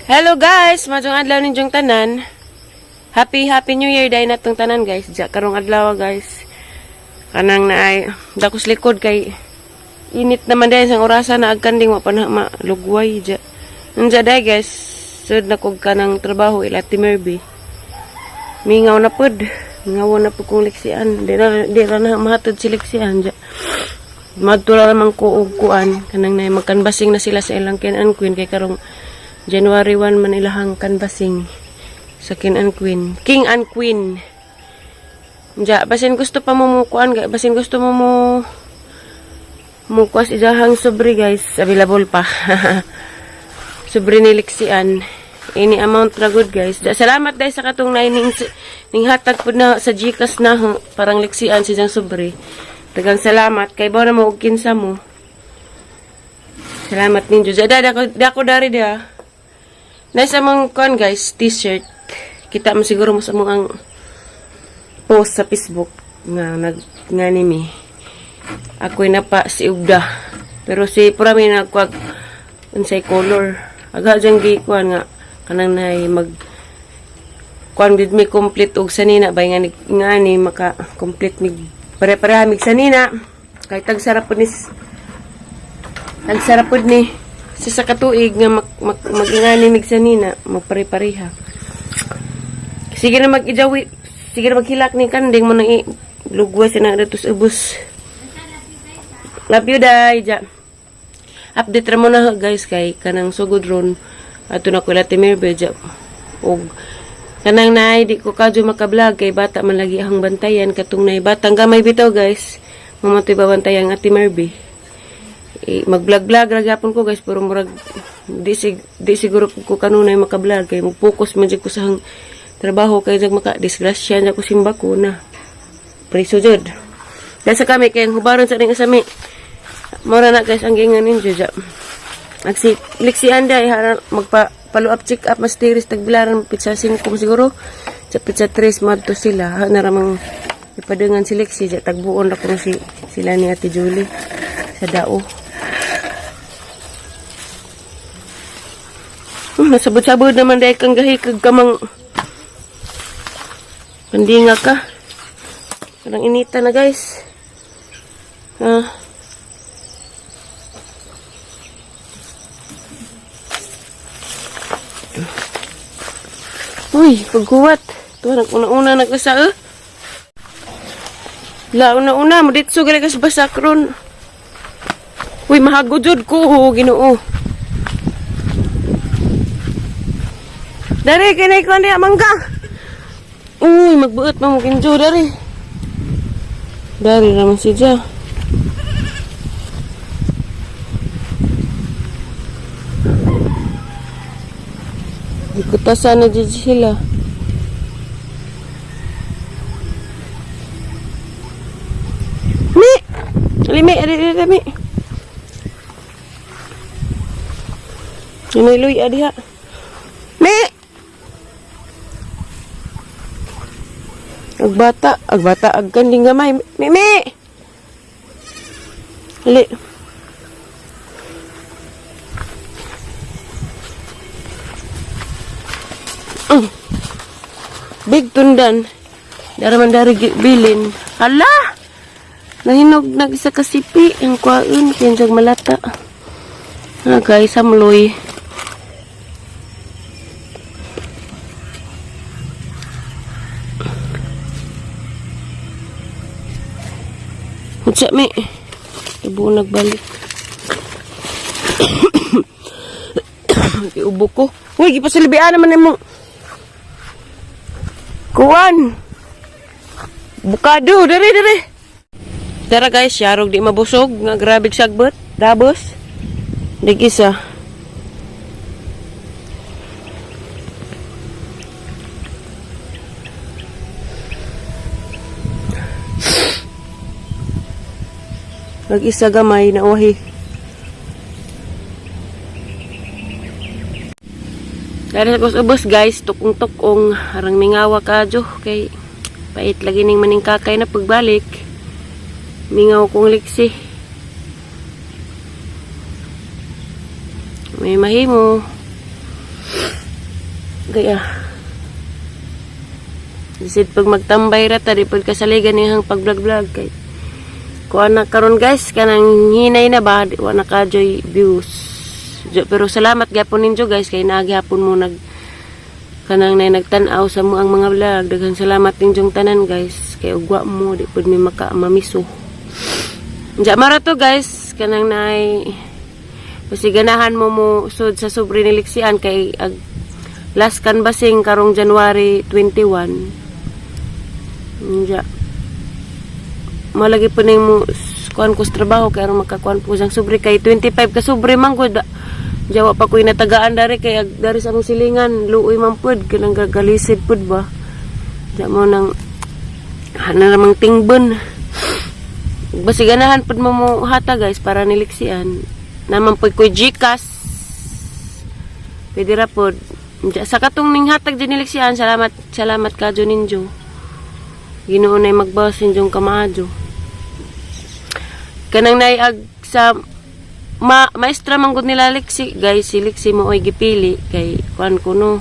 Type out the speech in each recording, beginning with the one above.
Hello guys, maayong adlaw ninyong tanan. Happy Happy New Year dahil natong tanan, guys. Diya karong adlaw, guys. Kanang naay dakos likod kay init naman dahil sang orasa na agkanding wa pa na malugway diya. Nunja dai, guys. Sud na kog kanang trabaho ila Timerby. Mingaw na pud. Mingaw na pud kong leksian. Di ra na mahatod si leksian diya. Madto ra man ko og kuan kanang nay magkanbasing na sila sa ilang Ken and Queen kay karong January 1 man ilahang canvassing sa King and Queen. King and Queen. Ja, basin gusto pa mo mo kuan, basin gusto mo mo mukuas ijahang sobre, guys, available pa. Sobre ni Lixian. Ini amount ra good, guys. Ja, salamat dahil sa katong nay ning hatag pud na sa GCash na ho, parang Lixian si jang sobre. Daghang salamat kay ba na mo og kinsa mo. Salamat ninyo. Ja, da, da, da ko dari dia. Nice among kuan, guys, t-shirt. Kita mo siguro mo sa among ang post sa Facebook nga nag nga ni mi. Ako'y napa si Ugda. Pero si Purami nagkuwag unsay color. Aga dyan gi kuan nga kanang nay mag kuan did mi complete og sanina bay nga ni nga ni maka complete mig pare-pareha mig sanina kay tagsara pud ni tagsara pud ni sa katuig nga mag, mag, mag-ingani mig sanina magpare-pareha. Sige na mag-ijawi, sige na maghilak ni kanding mo nang i lugwa na dito sa ubos. Love you day ja. Update ra mo na, guys, kay kanang sugod ron ato na ko Latimir ja og kanang naay di ko kadyo maka-vlog kay bata man lagi ang bantayan katong nay batang gamay bitaw, guys. Mamatoy babantayan ang Ate Merby. Eh, mag-vlog-vlog ra gyapon ko, guys, pero murag di siguro ko kanunay maka-vlog kay mo-focus man jud ko sa trabaho kay jag maka disgrasya na ko simba ko na preso jud. Dahil sa kami kay ang hubaron sa ning asami. Mora na, guys, ang gingan ninyo ja. Agsi liksian day hara magpa follow up check up mas tiris tagbilaran pitsa 5 siguro. Sa pitsa 3 madto sila. Ha na ramang ipadangan si Lexi ja tagbuon ra kuno si sila ni Ate Julie sa dao. Nasabot-sabot naman dahil kang gahi kag kamang pandinga ka. Parang inita na, guys. Ah. Uy, paghuwat. Ito, nag-una-una nagkasa eh. La, una-una, maditso gali kas basak ron. Uy, mahagod jud ko, oh, Ginoo. Dari, kinay ko niya, mangga. Uy, magbuot pa mo kinjo, dari. Dari naman si Ja. Di ko ta sana dyan sila. Mi! Limi, adi, adi, adi, mi. Yun ay luy, adi ha. Mi! Agbata, agkanding gamay. Mi, mi! Ali. Big tundan. Dara man dari bilin. Hala! Nahinog nag isa ka sipi. Ang kwaon. Kinjag malata. Ah, guys, samloy. Unsa mi? Ibo nagbalik. Giubo ko. Uy, gipasilbian naman nimo. Kuan. Bukado, dere dere. Tara guys, yarog di mabusog nga grabe sagbot. Dabos. Dig isa. Nag-isa gamay na uhi. Dari sa kus ubos, guys, tukong-tukong arang mingawa kadyo kay pait lagi ning maning kakay na pagbalik. Mingaw kong liksi. May mahimo. Gaya. Bisid pag magtambay ra ta, di pud kasaligan niyang pag-vlog-vlog kay kuan na karon, guys, kanang hinay na ba, di wa na ka joy views. Pero salamat gyapon ninyo, guys, kay naa gyapon mo nag kanang nay nagtan-aw sa mo ang mga vlog. Daghang salamat ninyong tanan, guys, kay ugwa mo di pud mi maka mamiso. Diya mara to, guys, kanang nay kasi ganahan mo mo sud sa sobre ni Lixian kay ag last canvassing karong January 21. Diya malagi po na mo kuan ko sa trabaho kay aron makakuan po siyang sobre kay 25 ka sobre man gud. Jawa pa ko'y natagaan dari kay dari sa among silingan luoy man pud kanang gagalisid pud ba. Diya mo nang hana namang tingbon. Basi ganahan pud mo mo hata, guys, para niliksian. Naman pud ko'y GCash. Pwede ra pud. Diya, sa katong ning hatag dyan niliksian, salamat, salamat kadyo ninyo. Ginoo na magbawas ninyong kamaadyo. Kanang naiag sa ma maestra man gud nila Lixi, guys, si Lixi mo oy gipili kay kuan kuno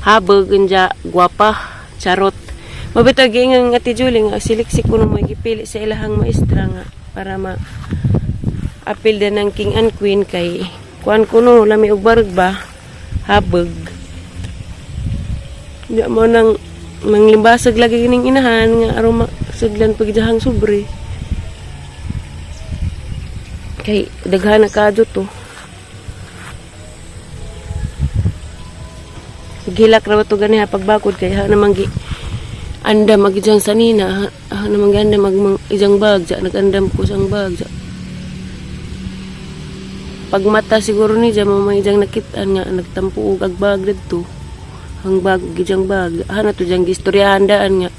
habag anja gwapa, charot. Mabitaw giingon Ate Julie nga si Lixi kuno mo gipili sa ilahang maestra nga para ma apil din ng king and queen kay kuan kuno lami og barag ba, habag. Di mo nang manglimbasag lagi kining inahan nga aron sudlan pagdahang sobre. Kay daghan na kadyo to. Gilak ra ba to gani ha pagbakod kay ha namang gi andam ag ijang sanina ha, ha namang gi andam ag mang ijang bag ja nagandam ko sang bag ja. Pagmata siguro ni ja mo may ijang nakitaan nga nagtampo og ag bag didto. Ang bag ug ijang bag. Ha na to jang gistoryahan daan nga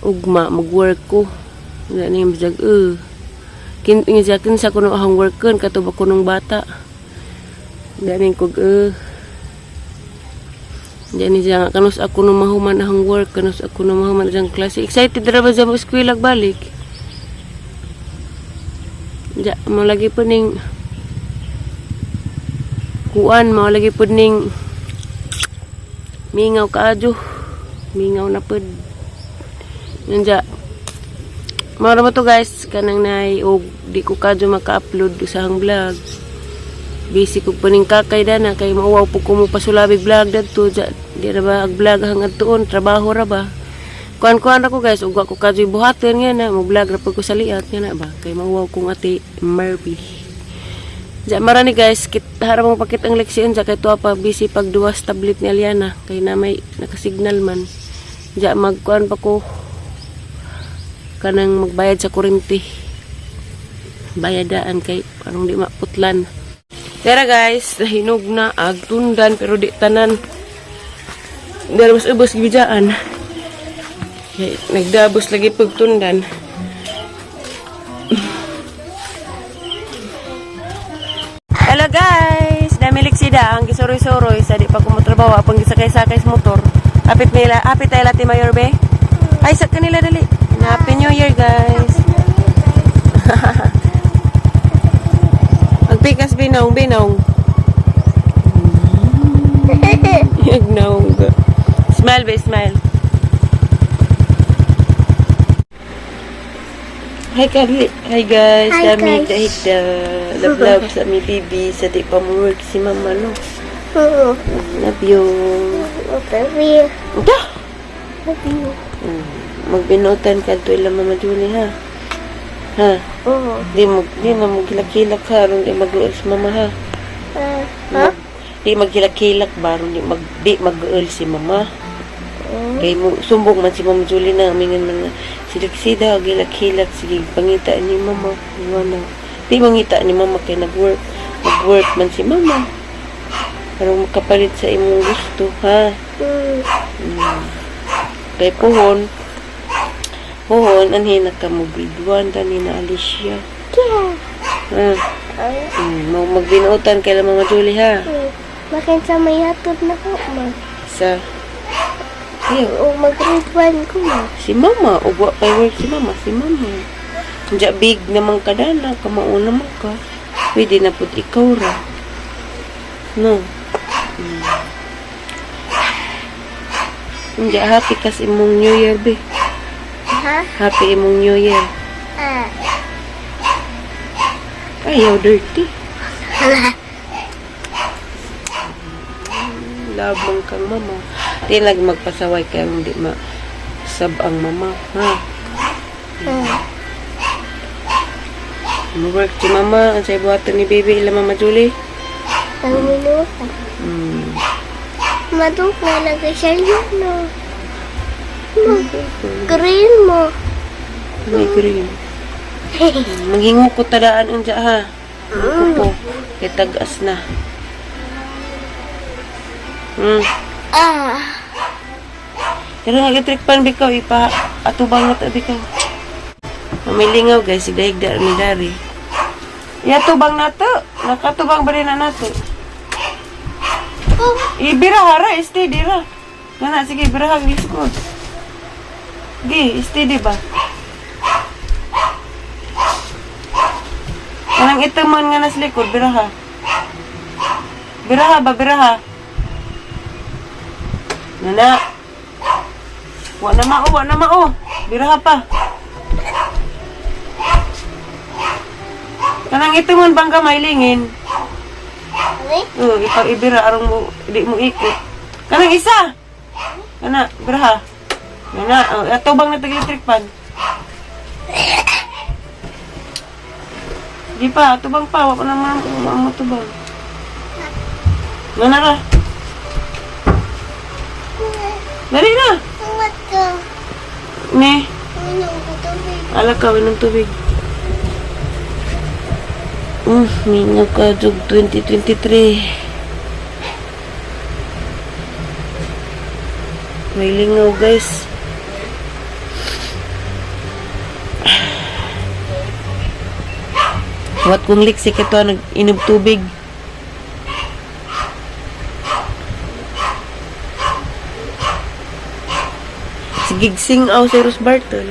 ugma mag-work ko. Wala niya masag eh. Kin nga siya kinsa kuno ang workon kato ba kunong bata. Gani kog eh. Diyan ni siya nga kanus ako no mahuman ang work, kanus ako no mahuman ang klase. Excited ra ba siya mo eskwela balik? Ja, mo lagi po ning kuan, mo lagi po ning mingaw kaadyo. Mingaw na pud. Yun ja. Mao ra ba to, guys, kanang nay og di ko kadyo maka-upload sa ang vlog. Busy ko pa ning kakay dana kay mauwaw po ko mo pasulabig vlog dadto ja. Di ra ba ag vlog hangad tuon, trabaho ra ba. Kuan-kuan ra ko, guys, ug wa ko kadyo buhaton nga na mo vlog ra pud ko sa liat nga na ba kay mauwaw kong Ate Murphy. Ja marani, guys, kit harap mo pakit ang leksyon ja kay tuwa pa busy pag duwas tablet ni Aliana kay na may nakasignal man. Ja magkuan pa ko kanang magbayad sa kuryente. Bayadaan kay parang di maputlan. Pero guys, nahinog na ag tundan pero di tanan. Dara mas ubos gibijaan. Kay nagdabos lagi pagtundan. Hello, guys! Dami liksida ang gisuroy-suroy sa di pa kumutrabaho apang gisakay-sakay sa motor. Hapit nila, hapit tayo lati mayor be. Ay sa kanila dali. Happy New Year, guys. Magpikas binong binong. Naong. Smile be, smile. Hi Carly. Hi, guys. Hi, Dami guys. Dahig the love sa mi baby sa di pa mo work si mama no. Oo. Love you. Love you. Da. Love you. Magbinutan ka to ila Mama Julie ha. Ha. Oo. Di na maghilak-hilak ha aron di mag si mama ha. Ha? Di maghilak-hilak ba aron di mag si mama. Kay mo sumbong man si Mama Julie na mingon man nga silaksida gilak-hilak sige pangita ni mama. Wala. Di mangita ni mama kay nag-work man si mama. Aron makapalit sa imong gusto ha. Kay puhon puhon anhi na ka mo grade 1 tani na Alicia. Yeah. Ha. Ay. Mo magbinuotan kay la Mama Julie ha. Makin sa may hatod na ko, ma. Sa Iyo, O mag-grade 1 ko, ma. Si mama ug wa pay work si mama, si mama. Diya big naman ka dana, kamauna man ka. Pwede na pud ikaw ra. No. Hindi, happy kasi imong New Year, be. Ha? Happy imong New Year. Ah. Ayaw, dirty. Love man kang mama. Di lang magpasaway kaya hindi ma sab ang mama. Ha? Mo-work si mama. Ang say buhaton ni baby ila Mama Julie. Ang minuta. Maduk na lagi siya no. Green mo. May green. Manghingo ko tadaan unja ha. Ko po. Kay tag-as na. Ah. Pero nga electric pan bikaw ipa atubang na ta bikaw. Mamilingaw guys, sigdahigda ni dari. Ya tubang nato, nakatubang ba rin na nato? Oh. Ibira hara, steady ra. Kana sige, bira hag likod. Gi, steady ba? Kanang ito man nga nas likod, biraha. Biraha ba, biraha? Nana. Wa na mao, wa na mao. Biraha pa. Kanang ito man bang gamay lingin? Ni? Oh, ipag-ibira arong mo di mo ikot. Kanang isa. Kana, biraha. Kana, oh, ato bang natag electric pan? Di pa, tubang pa, wa pa naman mo tubang. Ngana ra. Dali na. Angat ka. Ne, Uminom ko tubig. ala ka ng tubig. Mingaw ka jug 2023. May lingaw, guys. Wat kong liksik ito, nag-inom tubig. Sigigsing aw si Rose Bartol.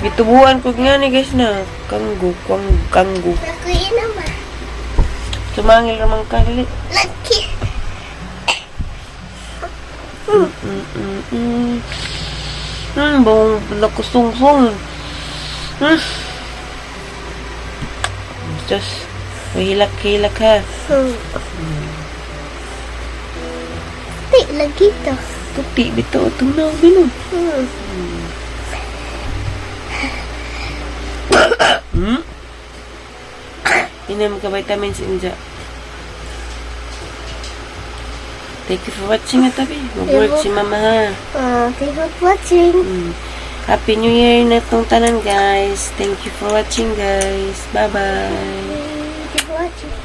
Gitubuan ko nga ni guys na kanggo, kwang kanggo. Nakuin naman. Sumangil ramang ka dali. Laki. Bawang nakusungsong. Diyos, may hilak-hilak ha. Ti, lagi to. Puti, bito, tunaw, bino. Inom ka vitamins inja. Thank you for watching, Atabi. Mag-work si mama ha. Thank you for watching. Happy New Year na tong tanan, guys. Thank you for watching, guys. Bye-bye. Thank you for watching.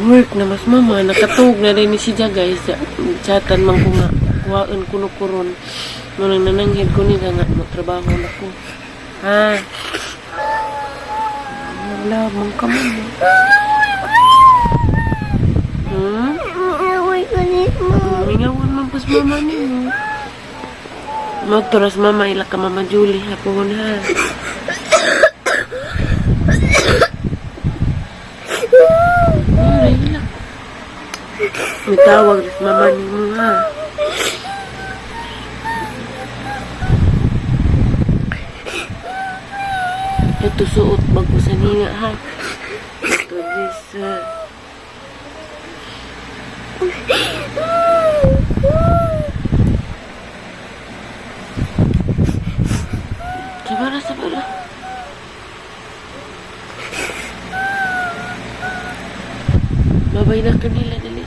Work na mas mama. Nakatug na rin ni siya, guys. Chatan man ko nga. Kuhaan ko no kuron. Manang nananghid ko nila nga. Magtrabaho na ko. Ha? Wala, man ka man. Away ko ni mo. Mingawan man pas mama nimo. Magturas mama ila ka Mama Julie hapon ha. Ay, ila. May tawag rin mama nimo ha. Ito suot bago sa ninga ha. Ito this ha. Sabara, sabara. Babay na kanila, dali.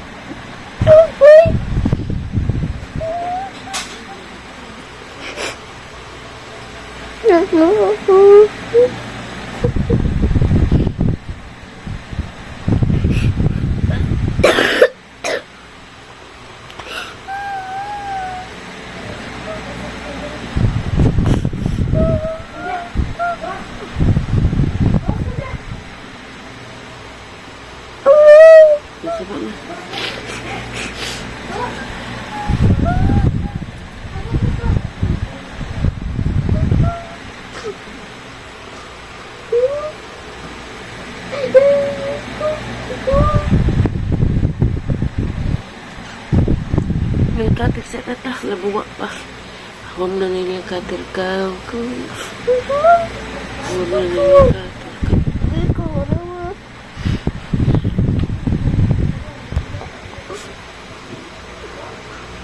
Sabara na. May cutter sa kata. Labuwa pa. Huwag na niya cutter ka. Huwag na niya cutter ka. Ikaw naman.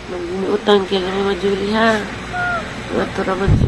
Magmiutang kay Mama Julie ha. Maturaman si